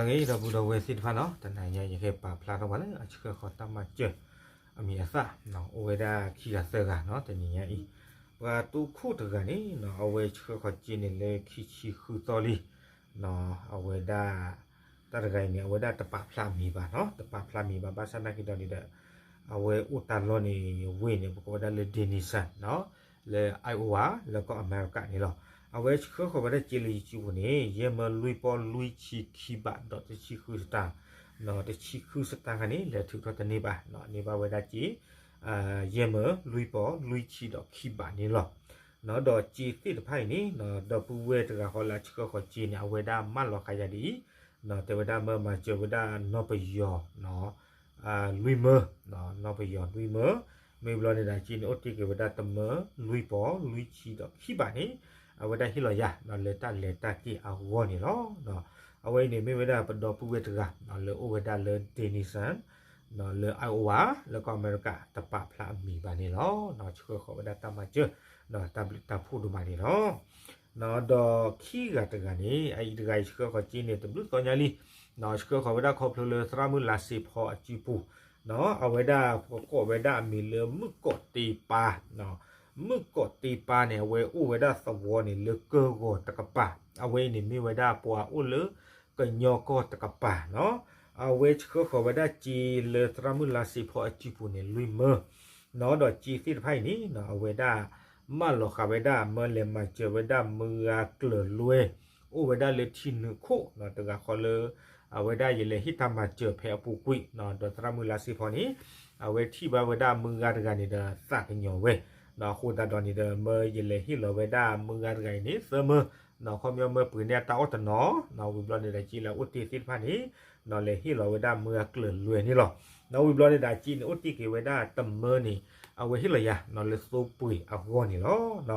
ဂ့ၤ ဒီပုၢ်ဒီဝဲၢ်သ့ၣ်တဖၣ်နီၤ, တနၤညါယကဟဲပာ်ဖျါထီၣ်ပှၤလၢအဆှၢဃီၤတၢ်မၤစၢၤ အမံၤအသၣ် အိၣ်ဝဲဒၣ်ခံဂၤသၢဂၤနီၤ, တနံၤညါအံၤ ပှၤတိခိၣ်တဂၤန့ၣ်နီၤ, အဝဲဆှၢဃီၤစ့န့ၣ်လၢခံဆံဃုသီလံ, အဝဲဒၣ် တၢ်တဂၤအံၤန့ၣ် အဝဲဒၣ်တပာ်ဖျါမံၤဘၣ်နီၤ, တပာ်ဖျါမံၤဘၣ် ဘၣ်ဆၣ်သနာ်က့ဒီးန့ၣ်ဒီး အဝဲအိၣ်တၢ်လီၢ်န့ၣ် ဝ့ၢ်န့ၣ် ပကိးဝဲဒၣ်လၢ Denison နီၤ, လၢ Iowa လၢကီၢ်အမဲရကၤန့ၣ်လီၤ. အဝဲဆှၢဃီၤဝဲဒၣ်စ့လၢ YouTube ပူၤန့ၣ် ယဲၢ်မၢလွံၢ်ပီၢ်လွံၢ်ဆံခံဘးဒီးတဆံဃုစတၢ်, တဆံဃုစတၢ်ခါန့ၣ် လဲၤထုးထီၣ်တန့ၢ်ဘၣ်, န့ၢ်ဘၣ်ဝဲဒၣ်စ့ ယဲၢ်မၢလွံၢ်ပီၢ်လွံၢ်ဆံဒီးခံဘးန့ၣ်လီၤ. ဒီးစ့သ့ၣ်တဖၣ်အံၤန့ၣ် ဒီပုၢ်ဝဲၢ်တဂၤဃီလၢအဆှၢဃီၤစ့န့ၣ် အဝဲဒၣ်မၢလီၤဃာ်ယၤဒ်အံၤ, တဲဝဲဒၣ်မၢမၤစၢၤဝဲဒၣ်နီၢ်ပယီၤ လွံၢ်မၢ, နီၢ်ပယီၤလွံၢ်မၢ, မ့ၢ်ဘျီန့ၣ်ဒီးစ့န့ၣ် အိၣ်တ့ၢ်က့ၤဝဲဒၣ်တမၢလွံၢ်ပီၢ်လွံၢ်ဆံဒီးခံဘးန့ၣ် အဝဲဒၣ်ဟ့ၣ်လီၤယၤ လၢတၢ်လဲၤတၢ်က့ၤအဂီၢ်န့ၣ်လီၤ. အဝဲအံၤန့ၣ်မ့ၢ်ဝဲဒၣ်ပဒီပုၢ်ဝဲၢ်တဂၤ လၢအိၣ်ဝဲဒၣ်လၢ Denison လၢ Iowa လၢကီၢ်အမဲရကၤ တပာ်ဖျါအမံၤဘၣ်န့ၣ်လီၤ. ဆှၢဃီၤဝဲဒၣ်တၢ်မၤစၢၤ တၢ်ဘျုးတၢ်ဖှိၣ်ဒိၣ်မးန့ၣ်လီၤ. ဒီးခံဂၤတဂၤန့ၣ် အအံၤတဂၤအံၤဆှၢဃီၤစ့န့ၣ် တဘျုးသီညါလံ, ဆှၢဃီၤဝဲဒၣ်ခီဖျိလၢသရၣ်မုၣ်လါစ့ဖီအစုပူၤ, အဝဲဒၣ်ပကိးဝဲဒၣ်အမံၤလၢမုၣ်ကီးတ့ပၢ် မုၣ်ကီးတ့ပၢ်န့ၣ် အဝဲအိၣ်ဝဲဒၣ်သဝီန့ၣ်လၢကၢၢ်ဂီၤတကပၤ, အဝဲအံၤန့ၣ်မ့ၢ်ဝဲဒၣ်ပှၤအိၣ်လၢကညီကီၢ်တကပၤနီၤ, အဝဲဆှၢဃီၤဝဲဒၣ်စ့လၢသရၣ်မုၣ်လါစ့ဖီအစုပူၤန့ၣ် လွံၢ်မၢ, ဒီးစ့သ့ၣ်တဖၣ်အံၤန့ၣ် အဝဲဒၣ် မၢလီၤဃာ်ဝဲဒၣ်မၢလဲၤမၤစၢၤဝဲဒၣ်မုၢ်ဂၤကျၢၤလွဲ အိၣ်ဝဲဒၣ်လၢထံနုာ်ခိၣ် တဂၤဃီလၢ အဝဲဒၣ်ယလဲၤဟ့ၣ်တၢ်မၤစၢၤဖဲအပူၤကွံာ်, ဒီးသရၣ်မုၣ်လါစ့ဖီန့ၣ် အဝဲထံၣ်ဘၣ်ဝဲဒၣ်မုၢ်ဂၤတဂၤန့ၣ်ဒီးသးကညီၤဝဲ, အဃိသတးဒီးန့ၣ်ဒီး မၢယလဲၤဟ့ၣ်လီၤဝဲဒၣ်မုၢ်ဂၤတဂၤအံၤန့ၣ် သၢမၢ, ခီပညီမၢပှ့ၤန့ၢ်အတၢ်အီၣ်တနီၤ, ဝံၤဘျီန့ၣ်ဒီးစ့လၢအအိၣ်တ့ၢ်သ့ၣ်တဖၣ်န့ၣ် လဲၤဟ့ၣ်လီၤဝဲဒၣ်မုၢ်ဂၤကျၢၤလွဲန့ၣ်လီၤ. ဝံၤဘျီန့ၣ်ဒီးစ့န့ၣ် အိၣ်တ့ၢ်က့ၤဝဲဒၣ်တမၢန့ၣ် အဝဲဟ့ၣ်လီၤယၤ လၢသိပှ့ၤအဂီၢ်န့ၣ်လီၤ.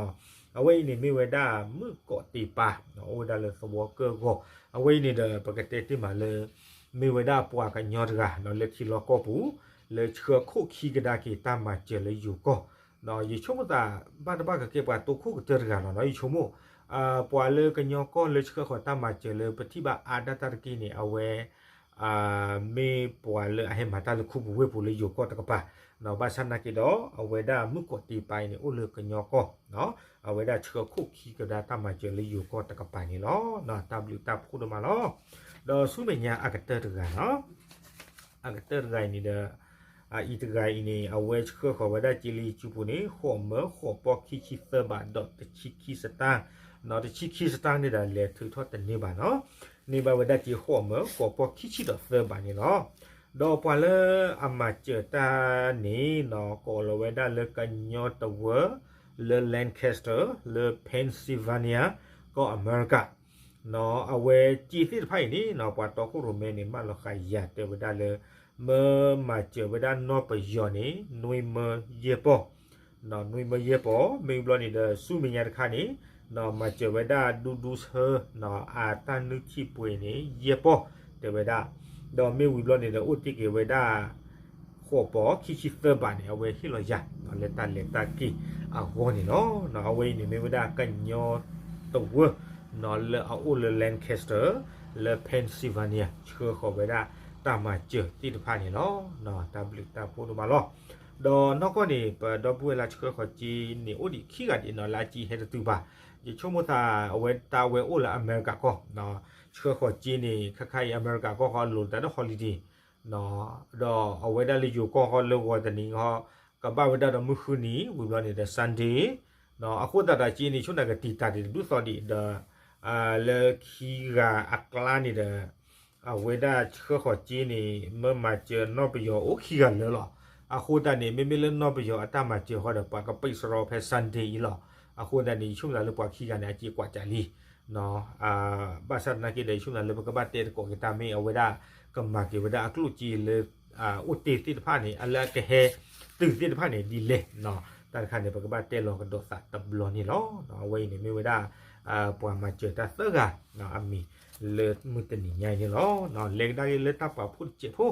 အဝဲအံၤန့ၣ်မ့ၢ်ဝဲဒၣ်မုၣ်ကီးတ့ပၢ် အိၣ်ဝဲဒၣ်လၢသဝီကၢၢ်ဂီၤ, အဝဲအံၤန့ၣ်ဒီး ပကတဲတ့ၢ်မးလၢ မ့ၢ်ဝဲဒၣ်ပှၤကညီတဂၤ လၢထံလီၢ်ကီၢ်ပူၤ လၢဆှၢခိၣ်ခံကဒါက့ၤတၢ်မၤစၢၤလၢယိၤကီၢ်, ယဆိကမိၣ်သး ဘၣ်တဘၣ်ကကဲပှၤတိခိၣ်ကတၢၢ်တဂၤလီၤနီၤ, ယဆိကမိၣ် ပှၤလၢကညီကီၢ်လၢဆှၢဃီၤတၢ်မၤစၢၤလၢပထံၣ်ဘၣ်အါဒၣ်တၢ်တက့ၢ်န့ၣ် အဝဲ မ့ၢ်ပှၤလၢအဟဲမၤတၢ်လၢခူပူၤဝ့ၢ်ပူၤလၢယိၤကီၢ်တကပၤ, ဘၣ်ဆၣ်သနာ်က့ဒီး အဝဲဒၣ်မုၣ်ကီးတ့ပၢ်အံၤန့ၣ် အိၣ်လၢကညီကီၢ်, အဝဲဒၣ်ဆှၢခိၣ်ခံကဒါတၢ်မၤစၢၤလၢယိၤကီၢ်တကပၤန့ၣ်လီၤ. တၢ်ဘျုးတၢ်ဖှိၣ်ဒိၣ်မးလီၤ. ဒီးဆူမဲာ်ညါအကတၢၢ်တဂၤနီၤ အကတၢၢ်တဂၤအံၤန့ၣ်ဒီး အအံၤတဂၤအံၤန့ၣ် အဝဲဆှၢဃီၤဝဲဒၣ်စ့လၢ YouTube ပူၤန့ၣ် ဃိးမၢ ဃိးပီၢ်ခံဆံသၢဘးဒီးတဆံခံစတၢ်, တဆံခံစတၢ်န့ၣ်ဒီးလဲၤထုးထီၣ်တန့ၢ်ဘၣ်နီၤ, န့ၢ်ဘၣ်ဝဲဒၣ်စ့ဃိးမၢ ဃိးပီၢ်ခံဆံဒီးသၢဘးန့ၣ်လီၤ. ဒီးပှၤလၢအမၤစၢၤတၢ်န့ၣ်နီၤ ကိးလီၤဝဲဒၣ်လၢကညီတဝၢ လၢ Lancaster လၢ Pennsylvania ကီၢ်အမဲရကၤ အဝဲစ့သ့ၣ်တဖၣ်အံၤန့ၣ်နီၤ ပှၤတီခိၣ်ရိၣ်မဲန့ၣ် မၢလီၤဃာ်ယၤတဲဝဲဒၣ်လၢ မၢမၤစၢၤဝဲဒၣ်နီၢ်ပယီၤန့ၣ် နွံမၢယဲၢ်ပီၢ်, နွံမၢယဲၢ်ပီၢ် မ့ၢ်ဘျီန့ၣ်ဒီး ဆူမဲာ်ညါတခါန့ၣ် မၤစၢၤဝဲဒၣ်ဒူဒူဆၢ အတၢ်နုၢ်ထံၣ်ပှ့ၤန့ၣ် ယဲၢ်ပီၢ် တဲဝဲဒၣ်, ဒီးမ့ၢ်ဝံၤဘျီန့ၣ်ဒီး အိၣ်တ့ၢ်က့ၤဝဲဒၣ် ဃိးပီၢ်ခံဆံသၢဘးန့ၣ် အဝဲဟ့ၣ်လီၤယၤ လၢတၢ်လဲၤတၢ်က့ၤအဂီၢ်န့ၣ်လီၤ. အဝဲအံၤန့ၣ်မ့ၢ်ဝဲဒၣ်ကညီတဝၢ လၢအအိၣ်လၢ Lancaster လၢ Pennsylvania ဆှၢဃီၤဝဲဒၣ်တၢ်မၤစၢၤသ့ၣ်တဖၣ်န့ၣ်လီၤ. တၢ်ဘျုးတၢ်ဖှိၣ်ဒိၣ်မးလီၤ. ဒီးနီၢ်ကီၢ်န့ၣ် ပဒီပုၢ်ဝဲၢ်လၢဆှၢဃီၤစ့န့ၣ် အိၣ်ဒံးခံဂၤဒံးနီၤ လၢအစ့ဟဲတတုၤဘၣ်. ယဆိကမိၣ်သး အဝဲတၢ်ဝဲအိၣ်လၢအမဲရကၤကီၢ် ဆှၢဃီၤစ့န့ၣ် ခါခါအံၤ အမဲရကၤကီၢ်ဃီအလိၤတၢ်ဒီး holiday ဒီးအဝဲဒၣ်လၢယိၤကီၢ်ဃီလၢဂီၤတနံၤဃီ ကဘၣ်ဝဲဒၣ်ဒီးမုၢ်ဃုနံၤ ဝံၤဘျီန့ၣ်ဒီး Sunday အဃိသတးဒီးစ့န့ၣ် ဆိကမိၣ်ကတံာ်တာ်ဒံးတဘျုးသီဒံးဒီး လၢခံဂၤအကျါန့ၣ်ဒီး အဝဲဒၣ်ဆှၢဃီၤစ့န့ၣ် မၢမၤစၢၤနီၢ်ပယီၤအိၣ်ခံဂၤလၢာ်လီၤ. အဃိသတးန့ၣ် မ့မ့ၢ်လၢနီၢ်ပယီၤအတၢ်မၤစၢၤဃီဒီး ပှၤကပံးစရီဖဲ Sunday အံၤလီၤ. အဃိသတးန့ၣ် ယဆိကမိၣ်သးလၢပှၤခံဂၤန့ၣ် အစ့ကွၢ်ကၢ်လံ ဘၣ်ဆၣ်သနာ်က့ဒီး ယဆိကမိၣ်သးလၢပကဘၣ်တဲသကိးက့ၤတၢ်မ့ၢ်အဝဲဒၣ် ကမၤက့ၤဝဲဒၣ်အကျိၣ်စ့လၢ အိၣ်တ့ၢ်သ့ၣ်တဖၣ်န့ၣ် အလၢအကဟဲတုၤသ့ၣ်တဖၣ်န့ၣ်ဒ်လဲၣ်. တၢ်တခါန့ၣ် ပကဘၣ်တဲလီၤကဒီးသးတဘျီန့ၣ်လီၤ. အဝဲအံၤန့ၣ်မ့ၢ်ဝဲဒၣ် ပှၤမၤစၢၤတၢ်သၢဂၤ အမံၤလၢမုၢ်တနံၤညါအံၤန့ၣ်လီၤ. လဲၤကဒါက့ၤလၢတၢ်ပာ်ဖှိၣ်တစဲးဖိ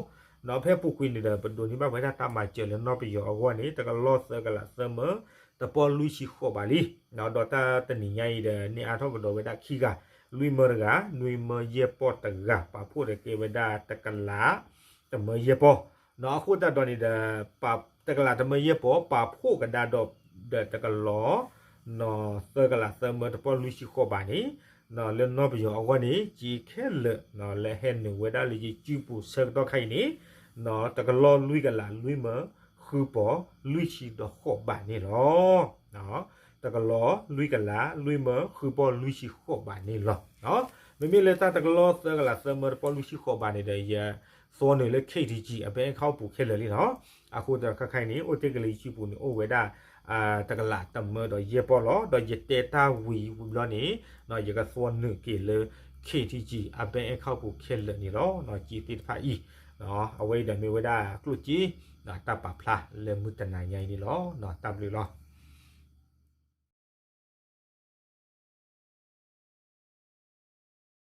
ဖဲပူၤကွံာ်န့ၣ်ဒီးပဒိးန့ၢ်ဘၣ်ဝဲဒၣ်တၢ်မၤစၢၤလၢနီၢ်ပယီၤအဂီၢ်န့ၣ် တကလီၢ်သၢကလးသၢမၢ တပီၢ်လွံၢ်ဆံဃိးဘးလံ. ဒီးတၢ်တနံၤညါအံၤဒီး န့ၢ်အါထီၣ်ကဒီးဝဲဒၣ်ခံဂၤ လွံၢ်မၢတဂၤ, နွံမၢယဲၢ်ပီၢ်တဂၤ, ပာ်ဖှိၣ်ဒီးကဲဝဲဒၣ်တကလးတမၢယဲၢ်ပီၢ်, နီၢ် အဃိသတးဒီးန့ၣ်ဒီး တကလးတမၢယဲၢ်ပီၢ် ပာ်ဖှိၣ်ကဒါဒီး ဒီးတကလီၤ နီၢ် သၢကလးသၢမၢတပီၢ်လွံၢ်ဆံဃိးဘးန့ၣ်, နီၢ် လၢနီၢ်ပယီၤအဂီၢ်န့ၣ် ကၠ့ခဲလၢာ် နီၢ် လၢဟဲနုာ်ဝဲဒၣ်လၢယစုပူၤဆၢကတီၢ်ခါအံၤန့ၣ်, နီၢ် တကလီၤလွံၢ်ကလးလွံၢ်မၢဃုပီၢ်လွံၢ်ဆံဒီးဃိးဘးန့ၣ်လီၤ. တကလီၤလွံၢ်ကလးလွံၢ်မၢဃုပီၢ်လွံၢ်ဆံဃိးဘးန့ၣ်လီၤ. မ့မ့ၢ်လၢတၢ်တကလီၤသၢကလးသၢမၢတပီၢ်လွံၢ်ဆံဃိးဘးန့ၣ်ဒီး ယသွီနုာ်လၢ ခ့ၣ်ထံကၠံ အ bank account ပူၤခဲလၢာ်လံနီၢ်. အဃိသတးခါခါအံၤန့ၣ် အိၣ်တ့ၢ်က့ၤလၢယစုပူၤန့ၣ် အိၣ်ဝဲဒၣ် တကလးတမၢဒီးယဲၢ်ပီၢ်လီၤ. ဒီးယတဲတၢ်ဝံၤဝံၤဘျီန့ၣ် နီၢ် ယကသွီနုာ်က့ၤလၢ ခ့ၣ်ထံကၠံ အ bank account ပူၤခဲလၢာ်န့ၣ်လီၤ. နီၢ် ကၠ့သ့ၣ်တဖၣ်အံၤ နီၢ် အဝဲအံၤဒီးမ့ၢ်ဝဲဒၣ်ကျိၣ်စ့ နီၢ် တၢ်ပာ်ဖျါလၢမုၢ်တနၤညါအံၤန့ၣ်လီၤ. နီၢ် တၢ်ဘျုးလီၤ.